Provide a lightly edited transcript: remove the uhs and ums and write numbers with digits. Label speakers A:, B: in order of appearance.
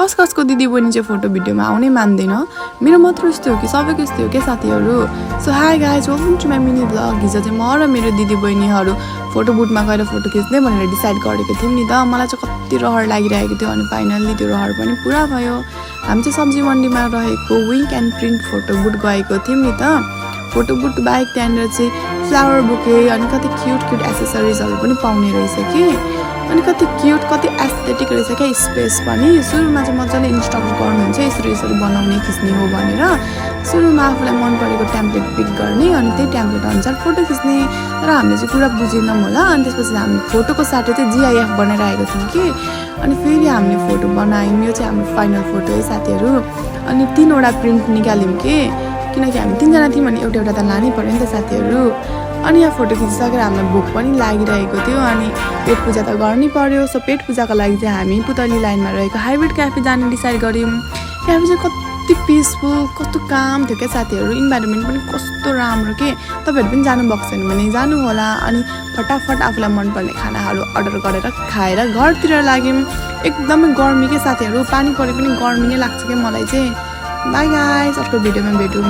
A: कसको दिदी बहिनी चाहिँ फोटो भिडियोमा आउनै मान्दैन। मेरो मात्र यस्तो हो कि सबैको यस्तो हो क्या साथीहरू। So hi guys, welcome to my mini blog. हिजो चाहिँ म र मेरो दिदी बहिनीहरू फोटो बुटमा गएर फोटो खिच्ने भनेर डिसाइड गरेको थियौँ नि त। मलाई चाहिँ कति रहर लागिरहेको थियो अनि फाइनल्ली त्यो रहर पनि पुरा भयो। हामी चाहिँ सब्जी मन्डीमा रहेको विङ्क एन्ड प्रिन्ट फोटो बुट गएको थियौँ नि त। फोटो बुट बाहेक त्यहाँनिर चाहिँ फ्लावर बुके अनि कति क्युट एसेसरिजहरू पनि पाउने रहेछ कि। अनि कति क्युट कति एस्थेटिक रहेछ क्या स्पेस पनि। सुरुमा चाहिँ मजाले इन्स्ट्रक्ट गर्नुहुन्छ यसरी बनाउने खिच्ने हो भनेर। सुरुमा आफूलाई मन परेको टेम्प्लेट पिक गर्ने अनि त्यही टेम्प्लेट अनुसार फोटो खिच्ने। तर हामीले चाहिँ कुरा बुझेनौँ होला। अनि त्यसपछि हामी फोटोको साटो चाहिँ GIF बनाइरहेको थियौँ कि। अनि फेरि हामीले फोटो बनायौँ। यो चाहिँ हाम्रो फाइनल फोटो है साथीहरू। अनि 3वटा प्रिन्ट निकाल्यौँ कि, किनकि हामी 3जना थियौँ अनि एउटा त लानै पऱ्यो नि त साथीहरू। अनि यहाँ फोटो खिचिसकेर हामीलाई भोक पनि लागिरहेको थियो अनि पेट पूजा त गर्नै पर्यो। सो पेट पूजाको लागि चाहिँ हामी पुतली लाइनमा रहेको हाइब्रिड क्याफे जाने डिसाइड गऱ्यौँ। क्याफे चाहिँ कति पिसफुल, कस्तो काम थियो क्या साथीहरू। इन्भाइरोमेन्ट पनि कस्तो राम्रो के। तपाईँहरू पनि जानुभएको छैन भने जानु होला। अनि फटाफट आफूलाई मनपर्ने खानाहरू अर्डर गरेर खाएर घरतिर लाग्यौँ। एकदमै गर्मी के साथीहरू, पानी परे पनि गर्मी नै लाग्छ क्या मलाई चाहिँ। बाई गाइस, अर्को भिडियोमा भेटौँ।